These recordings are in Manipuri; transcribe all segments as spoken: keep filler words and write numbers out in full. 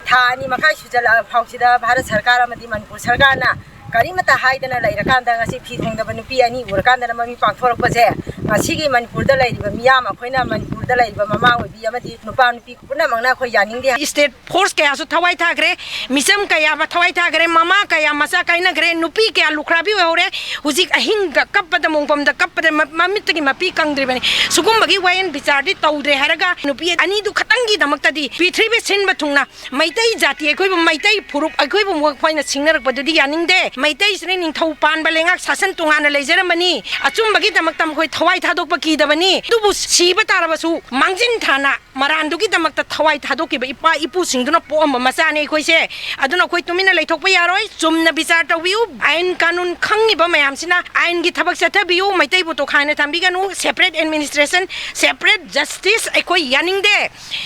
ꯊꯥ ꯑꯅꯤ ꯃꯈꯥꯏ ꯁꯨꯖꯜꯂꯛꯑ ꯐꯥꯎꯁꯤꯗ ꯚꯥꯔꯠ ꯁꯔꯀꯥꯔ ꯑꯃꯗꯤ ꯃꯅꯤꯄꯨꯔ ꯁꯔꯀꯥꯔꯅ ꯀꯔꯤꯃꯠꯇ ꯍꯥꯏꯗꯅ ꯂꯩꯔꯀꯥꯟꯗ, ꯉꯁꯤ ꯐꯤ ꯊꯣꯡꯗꯕ ꯅꯨꯄꯤ ꯑꯅꯤ ꯎꯔꯀꯥꯟꯗꯅ ꯃꯃꯤ ꯄꯥꯡꯊꯣꯔꯛꯄꯁꯦ, ꯉꯁꯤꯒꯤ ꯃꯅꯤꯄꯨꯔꯗ ꯂꯩꯔꯤꯕ ꯃꯤꯌꯥꯝ, ꯑꯩꯈꯣꯏꯅ ꯃꯅꯤꯄꯨꯔꯗ ꯂꯩꯔꯤꯕ ꯃꯃꯥ ꯑꯣꯏꯕꯤ ꯑꯃꯗꯤ ꯅꯨꯄꯥ ꯅꯨꯄꯤ ꯄꯨꯝꯅꯃꯛꯅ ꯑꯩꯈꯣꯏ ꯌꯥꯅꯤꯡꯗꯦ꯫ State force ꯀꯌꯥꯁꯨ ꯊꯋꯥꯏ ꯊꯥꯈ꯭ꯔꯦ, ꯃꯤꯆꯝ ꯀꯌꯥ ꯑꯃ ꯊꯋꯥꯏ ꯊꯥꯈ꯭ꯔꯦ, ꯃꯃꯥ ꯀꯌꯥ ꯃꯆꯥ ꯀꯥꯏꯅꯈ꯭ꯔꯦ, ꯅꯨꯄꯤ ꯀꯌꯥ ꯂꯨꯈ꯭ꯔꯥꯕꯤ ꯑꯣꯏꯍꯧꯔꯦ꯫ ꯍꯧꯖꯤꯛ ꯑꯍꯤꯡꯗ ꯀꯞꯄꯗ, ꯃꯣꯡꯐꯝꯗ ꯀꯞꯄꯗ ꯃ-, ꯃꯃꯤꯠꯇꯒꯤ ꯃꯄꯤ ꯀꯪꯗ꯭ꯔꯤꯕꯅꯤ꯫ ꯁꯤꯒꯨꯝꯕꯒꯤ ꯋꯥꯌꯦꯜ ꯕꯤꯆꯥꯔꯗꯤ ꯇꯧꯗ꯭ꯔꯦ ꯍꯥꯏꯔꯒ ꯅꯨꯄꯤ ꯑꯅꯤꯗꯨ ꯈꯛꯇꯪꯒꯤꯗꯃꯛꯇꯗꯤ ꯄ꯭ꯔꯤꯊꯤꯕꯤ ꯁꯤꯟꯕ ꯊꯨꯡꯅ ꯃꯩꯇꯩ ꯖꯥꯇꯤ, ꯑꯩꯈꯣꯏꯕꯨ ꯃꯩꯇꯩ ꯐꯨꯔꯨꯞ, ꯑꯩꯈꯣꯏꯕꯨ ꯃꯈꯣꯏꯅ ꯁꯤꯡꯅꯔꯛꯄꯗꯨꯗꯤ ꯌꯥꯅꯤꯡꯗꯦ꯫ ꯃꯩꯇꯩꯁꯤꯅ ꯅꯤꯡꯊꯧ ꯄꯥꯟꯕ ꯂꯩꯉꯥꯛ ꯁꯥꯁꯟ ꯇꯣꯉꯥꯟꯅ ꯂꯩꯖꯔꯝꯕꯅꯤ꯫ ꯑꯆꯨꯝꯕꯒꯤꯗꯃꯛꯇ ꯃꯈꯣꯏ ꯊꯋꯥꯏ ꯊꯥꯗꯣꯛꯄ ꯀꯤꯗꯕꯅꯤ꯫ ꯑꯗꯨꯕꯨ ꯁꯤꯕ ꯇꯥꯔꯕꯁꯨ ꯃꯥꯡꯖꯤꯟ ꯊꯥꯅ ꯃꯔꯥꯟꯗꯨꯒꯤꯗꯃꯛꯇ ꯊꯋꯥꯏ ꯊꯥꯗꯣꯛꯈꯤꯕ ꯏꯄꯥ ꯏꯄꯨꯁꯤꯡꯗꯨꯅ ꯄꯣꯛꯑꯝꯕ ꯃꯆꯥꯅꯤ ꯑꯩꯈꯣꯏꯁꯦ꯫ ꯑꯗꯨꯅ ꯑꯩꯈꯣꯏ ꯇꯨꯃꯤꯟꯅ ꯂꯩꯊꯣꯛꯄ ꯌꯥꯔꯣꯏ꯫ ꯆꯨꯝꯅ ꯕꯤꯆꯥꯔ ꯇꯧꯕꯤꯌꯨ꯫ ꯑꯥꯏꯟ ꯀꯥꯅꯨꯟ ꯈꯪꯉꯤꯕ ꯃꯌꯥꯝꯁꯤꯅ ꯑꯥꯏꯟꯒꯤ ꯊꯕꯛ ꯆꯠꯊꯕꯤꯌꯨ꯫ ꯃꯩꯇꯩꯕꯨ ꯇꯣꯈꯥꯏꯅ ꯊꯝꯕꯤꯒꯅꯨ꯫ Separate administration, separate justice ꯑꯩꯈꯣꯏ ꯌꯥꯅꯤꯡꯗꯦ꯫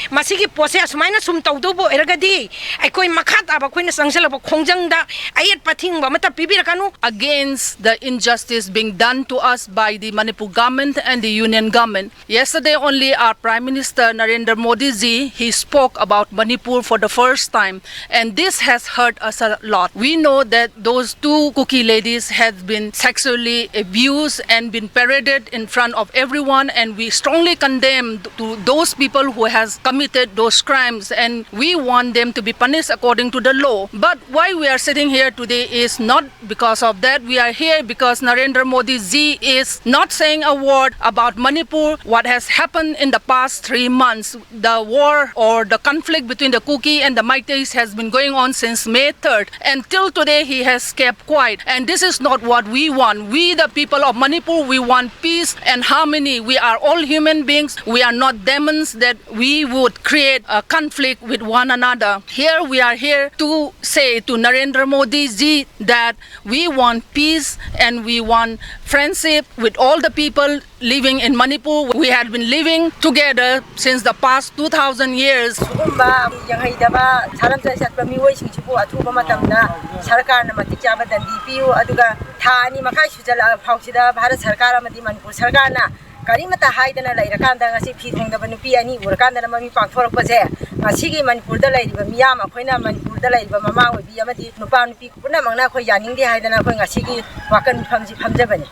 ꯃꯁꯤꯒꯤ ꯄꯣꯠꯁꯦ ꯑꯁꯨꯃꯥꯏꯅ ꯁꯨꯝ ꯇꯧꯗꯧꯕ ꯑꯣꯏꯔꯒꯗꯤ ꯑꯩꯈꯣꯏ ꯃꯈꯥ ꯇꯥꯕ ꯑꯩꯈꯣꯏꯅ ꯆꯪꯁꯤꯜꯂꯛꯄ ꯈꯣꯡꯖꯪꯗ ꯑꯌꯦꯠꯄ ꯑꯊꯤꯡꯕ ꯑꯃꯠꯇ ꯄꯤꯕꯤꯔꯛꯀꯅꯨ꯫ Against the injustice being done to us by the Manipur government and the union government. Yesterday only, our Prime Minister Narendra Modi ji, he spoke about Manipur for the first time, and this has hurt us a lot. We know that those two Kuki ladies have been sexually abused and been paraded in front of everyone, and we strongly condemn to those people who has committed those crimes, and we want them to be punished according to the law. But why we are sitting here today is not because of that. We are here because Narendra Modi ji is not saying a word about Manipur, what has happened in the past three months. The war or the conflict between the Kuki and the Meiteis has been going on since May third, and till today he has kept quiet. And this is not what we want. We, the people of Manipur, we want peace and harmony. We are all human beings. We are not demons that we would create a conflict with one another. Here we are here to say to Narendra Modi ji that we want peace and we want friendship with all the people living in Manipur. We had been living together since the past two thousand years. ꯁꯤꯒꯨꯝꯕ ꯌꯦꯡꯍꯩꯗꯕ ꯁꯥꯔꯝꯆꯠ ꯆꯠꯄ ꯃꯤꯑꯣꯏꯁꯤꯡꯁꯤꯕꯨ ꯑꯊꯨꯕ ꯃꯇꯝꯗ ꯁꯔꯀꯥꯔꯅ ꯃꯇꯤꯛ ꯆꯥꯕ ꯗꯟꯗꯤ ꯄꯤꯌꯨ, ꯑꯗꯨꯒ ꯊꯥ ꯑꯅꯤ ꯃꯈꯥꯏ ꯁꯨꯖꯜꯂꯛꯑ ꯐꯥꯎꯁꯤꯗ ꯚꯥꯔꯠ ꯁꯔꯀꯥꯔ ꯑꯃꯗꯤ ꯃꯅꯤꯄꯨꯔ ꯁꯔꯀꯥꯔꯅ ꯀꯔꯤꯃꯠꯇ ꯍꯥꯏꯗꯅ ꯂꯩꯔꯀꯥꯟꯗ ꯉꯁꯤ ꯐꯤ ꯊꯣꯡꯗꯕ ꯅꯨꯄꯤ ꯑꯅꯤ ꯎꯔꯀꯥꯟꯗꯅ ꯃꯃꯤ ꯄꯥꯡꯊꯣꯔꯛꯄꯁꯦ ꯉꯁꯤꯒꯤ ꯃꯅꯤꯄꯨꯔꯗ ꯂꯩꯔꯤꯕ ꯃꯤꯌꯥꯝ, ꯑꯩꯈꯣꯏꯅ ꯃꯅꯤꯄꯨꯔꯗ ꯂꯩꯔꯤꯕ ꯃꯃꯥ ꯑꯣꯏꯕꯤ ꯑꯃꯗꯤ ꯅꯨꯄꯥ ꯅꯨꯄꯤ ꯄꯨꯝꯅꯃꯛꯅ ꯑꯩꯈꯣꯏ ꯌꯥꯅꯤꯡꯗꯦ ꯍꯥꯏꯗꯅ ꯑꯩꯈꯣꯏ ꯉꯁꯤꯒꯤ ꯋꯥꯀꯠ ꯃꯤꯐꯝꯁꯤ ꯐꯝꯖꯕꯅꯤ꯫